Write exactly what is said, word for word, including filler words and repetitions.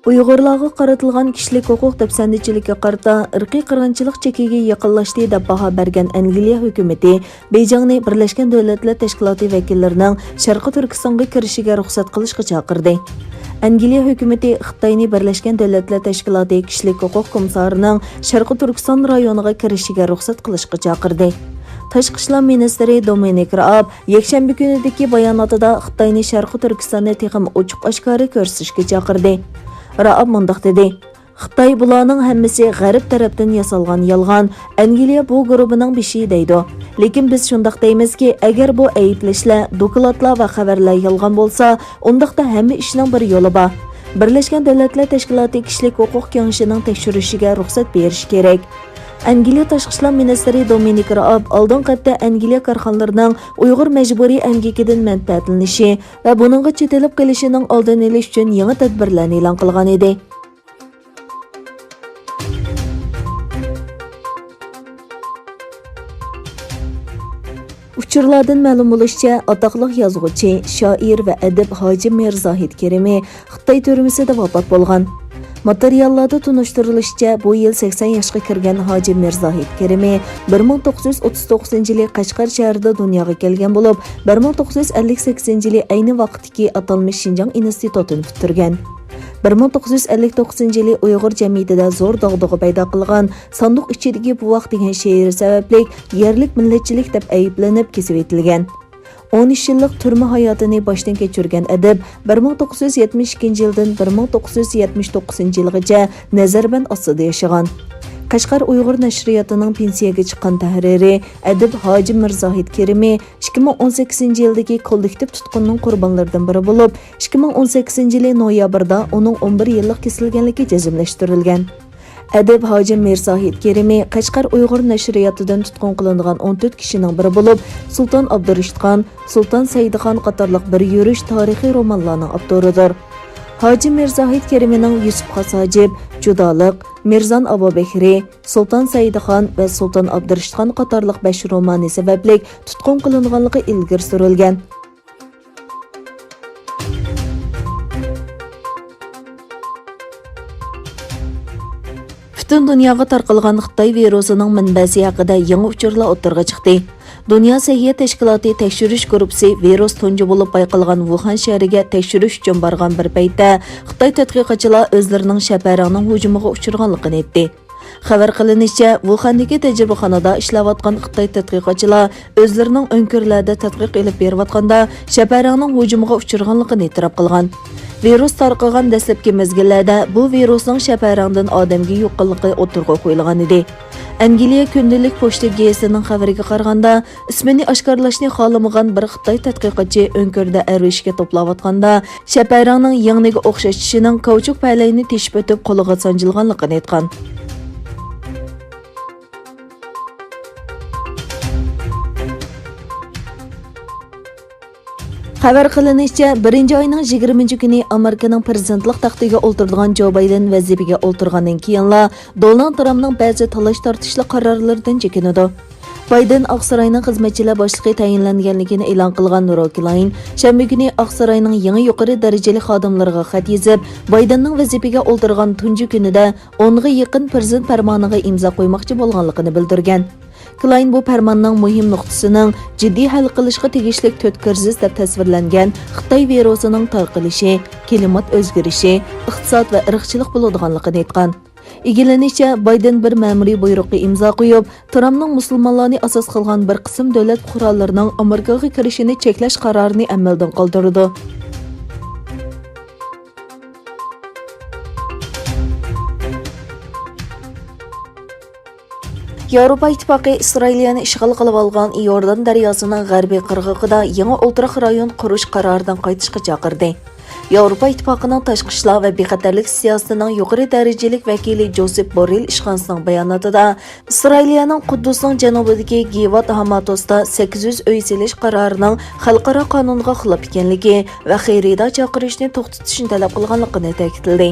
ئۇيغۇرلارغا قارىتىلغان كىشىلىك ھوقۇق دەپسەندىچىلىككە قارىتا ئىرقىي قىرغىنچىلىق چېكىگە يېقىنلاشتى دەپ باھا بەرگەن ئەنگلىيە ھۆكۈمىتى بېيجىڭنى بىرلەشكەن دۆلەتلەر تەشكىلاتى ۋەكىللىرىنىڭ شەرقىي تۈركىستانغا كىرىشىگە رۇخسەت قىلىشقا چاقىردى. ئەنگلىيە ھۆكۈمىتى خىتاينى بىرلەشكەن دۆلەتلەر تەشكىلاتى كىشىلىك ھوقۇق كومىسسارىنىڭ شەرقىي تۈركىستان رايونىغا كىرىشىگە رۇخسەت قىلىشقا چاقىردى. تاشقى ئىشلار مىنىستىرى دومىنىك رائاب يەكشەنبە كۈنىدىكى باياناتىدا خىتاينى شەرقىي تۈركىستاننى تېخىمۇ ئوچۇق-ئاشكارا كۆرسىتىشكە چاقىردى. رائاب مۇنداق دېدى: «خىتاي بۇلارنىڭ ھەممىسى غەرب تەرەپتىن ياسالغان يالغان، ئەنگلىيە بۇ گۇرۇپپىنىڭ بېشى دەيدۇ. لېكىن بىز شۇنداق دەيمىزكى، ئەگەر بۇ ئەيىبلەشلەر، دوكلاتلار ۋە خەۋەرلەر يالغان بولسا، ئۇنداقتا ھەممە ئىشنىڭ بىر يولى بار. بىرلەشكەن دۆلەتلەر تەشكىلاتى كىشىلىك ھوقۇق كېڭىشىنىڭ تەكشۈرۈشىگە رۇخسەت بېرىشى كېرەك.» ئەنگلىيە تاشقى ئىشلار مىنىستىرى دومىنىك رائاب ئالدىنقى ھەپتە ئەنگلىيە كارخانىلىرىنىڭ ئۇيغۇر مەجبۇرىي ئەمگىكىدىن مەنپەئەتلىنىشى ۋە بۇنىڭغا چېتىلىپ قېلىشىنىڭ ئالدىنى ئېلىش ئۈچۈن يېڭى تەدبىرلەرنى ئېلان قىلغان ئىدى. ئۇچۇرلاردىن مەلۇم بولۇشىچە، ئاتاقلىق يازغۇچى، شائىر ۋە ئەدىب ھاجى مىرزاھىت كېرىمى خىتاي تۈرمىسىدە ۋاپات بولغان. ماتېرىياللاردا تونۇشتۇرۇلۇشىچە، بۇ يىل سەكسەن ياشقا كىرگەن ھاجى مىرزاھىت كېرىمى بىر مىڭ توققۇز يۈز ئوتتۇز توققۇزىنچى يىلى قەشقەر شەھىرىدە دۇنياغا كەلگەن بولۇپ، بىر مىڭ توققۇز يۈز ئەللىك سەككىزىنچى يىلى ئەينى ۋاقىتتىكى ئاتالمىش شىنجاڭ ئىنستىتۇتىنى پۈتتۈرگەن. بىر مىڭ توققۇز يۈز ئەللىك توققۇزىنچى يىلى ئۇيغۇر جەمئىيىتىدە زور داغدۇغا پەيدا قىلغان ساندۇق ئىچىدىكى بوۋاق دېگەن شېئىرى سەۋەبلىك يەرلىك مىللەتچىلىك دەپ ئەيىبلىنىپ كېسىۋېتىلگەن. ئون ئۈچ يىللىق تۈرمە ھاياتىنى باشتىن كەچۈرگەن ئەدىب بىر مىڭ توققۇز يۈز يەتمىش ئىككىنچى يىلدىن بىر مىڭ توققۇز يۈز يەتمىش توققۇزىنچى يىلغىچە نەزەربەند ئاستىدا ياشىغان. قەشقەر ئۇيغۇر نەشرىياتىنىڭ پېنسىيەگە چىققان تەھرىرى، ئەدىب ھاجى مىرزاھىت كېرىمى ئىككى مىڭ ئون سەككىزىنچى يىلدىكى كوللېكتىپ تۇتقۇننىڭ قۇربانلىرىدىن بىرى بولۇپ، ئىككى مىڭ ئون سەككىزىنچى يىلى نويابىردا ئۇنىڭ ئون بىر يىللىق كېسىلگەنلىكى جەزملەشتۈرۈلگەن. ئەدىب ھاجى مىرزاھىت كېرىمى قەشقەر ئۇيغۇر نەشرىياتىدىن تۇتقۇن قىلىنغان ئون تۆت كىشىنىڭ بىرى بولۇپ، سۇلتان ئابدۇرېشىتخان، سۇلتان سەئىدخان قاتارلىق بىر يۈرۈش تارىخىي رومانلارنىڭ ئاپتورىدۇر. ھاجى مىرزاھىت كېرىمىنىڭ يۈسۈپ خاس ھاجىپ، جۇدالىق، مىرزان ئابۇبەكرى، سۇلتان سەئىدخان ۋە سۇلتان ئابدۇرېشىتخان قاتارلىق بەش رومانى سەۋەبلىك تۇتقۇن قىلىنغانلىقى ئىلگىرى سۈرۈلگەن. پۈتۈن دۇنياغا تارقالغان خىتاي ۋىرۇسىنىڭ مەنبەسى ھەققىدە يېڭى ئۇچۇرلار ئوتتۇرىغا چىقتى. دۇنيا سەھىيە تەشكىلاتى تەكشۈرۈش گۇرۇپپىسى ۋىرۇس تۇنجى بولۇپ بايقالغان ۋۇخەن شەھىرىگە تەكشۈرۈش ئۈچۈن بارغان بىر پەيتتە، خىتاي تەتقىقاتچىلار ئۆزلىرىنىڭ شەپەرەڭنىڭ ھۇجۇمىغا ئۇچرىغانلىقىنى ئېيتتى. خەۋەر قىلىنىشىچە، ۋۇخەندىكى تەجرىبىخانىدا ئىشلەۋاتقان خىتاي تەتقىقاتچىلار ئۆزلىرىنىڭ ئۆڭكۈرلەردە تەتقىق ئېلىپ بېرىۋاتقاندا، شەپەرەڭنىڭ ھۇجۇمىغا ئۇچرىغانلىقىنى ئېتىراپ قىلغان. ۋىرۇس تارقىغان دەسلەپكى مەزگىللەردە بۇ ۋىرۇسنىڭ شەپەرەڭدىن ئادەمگە يۇققانلىقى ئوتتۇرىغا قويۇلغان ئىدى. ئەنگلىيە كۈندىلىك پوچتا گېزىتىنىڭ خەۋىرىگە قارىغاندا، ئىسمىنى ئاشكارىلاشنى خالىمىغان بىر خىتاي تەتقىقاتچى ئۆڭكۈردە ئەر ئىشىكى توپلاۋاتقاندا، شەپەرەڭنىڭ يىڭنىگە ئوخشاش چىشىنىڭ كاۋچۇك پەلەينى تېشىپ ئۆتۈپ، قولىغا سانجىلغانلىقىنى ئېيتقان. خەۋەر قىلىنىشىچە، بىرىنچى ئاينىڭ يىگىرمىنچى كۈنى ئامېرىكىنىڭ پىرېزىدېنتلىق تەختىگە ئولتۇرىدىغان جو بايدېن ۋەزىپىگە ئولتۇرغاندىن كېيىنلا، دونالد ترامپنىڭ بەزى تالاش-تارتىشلىق قارارلىرىدىن چېكىنىدۇ. بايدېن ئاقساراينىڭ خىزمەتچىلەر باشلىقى تەيىنلەنگەنلىكىنى ئېلان قىلغان روكلاين شەنبە كۈنى ئاقساراينىڭ يېڭى يۇقىرى دەرىجىلىك خادىملىرىغا خەت يېزىپ، بايدېننىڭ ۋەزىپىگە ئولتۇرغان تۇنجى كۈنىدە ئونغا يېقىن پىرېزىدېنت پەرمانىغا ئىمزا قويماقچى بولغانلىقىنى بىلدۈرگەن. كلاين بۇ پەرماننىڭ مۇھىم نۇقتىسىنىڭ جىددىي ھەل قىلىشقا تېگىشلىك تۆت كىرىزىس دەپ تەسۋىرلەنگەن خىتاي ۋىرۇسىنىڭ تارقىلىشى، كىلىمات ئۆزگىرىشى، ئىقتىساد ۋە ئىرقچىلىق بولىدىغانلىقىنى ئېيتقان. ئىگىلىنىشىچە، بايدېن بىر مەمۇرىي بۇيرۇققا ئىمزا قويۇپ، ترامپنىڭ مۇسۇلمانلارنى ئاساس قىلغان بىر قىسىم دۆلەت پۇقرالىرىنىڭ ئامېرىكىغا كىرىشىنى چەكلەش قارارىنى ئەمەلدىن قالدۇرىدۇ. ياۋروپا ئىتتىپاقى ئىسرائىلىيەنى ئىشغال قىلىۋالغان ئىوردان دەرياسىنىڭ غەربىي قىرغىقىدا يېڭى ئولتۇراق رايون قۇرۇش قارارىدىن قايتىشقا چاقىردى. ياۋروپا ئىتتىپاقىنىڭ تاشقى ئىشلار ۋە بىخەتەرلىك سىياسىتىنىڭ يۇقىرى دەرىجىلىك ۋەكىلى جوسېپ بوررېل ئىشخانىسىنىڭ باياناتىدا، ئىسرائىلىيەنىڭ قۇددۇسنىڭ جەنۇبىدىكى گىۋات ھاماتوستا سەككىز يۈز ئۆي سېلىش قارارىنىڭ خەلقئارا قانۇنغا خىلاپ ئىكەنلىكى ۋە خېرىدار چاقىرىشنى توختىتىشنى تەلەپ قىلغانلىقىنى تەكىتلىدى.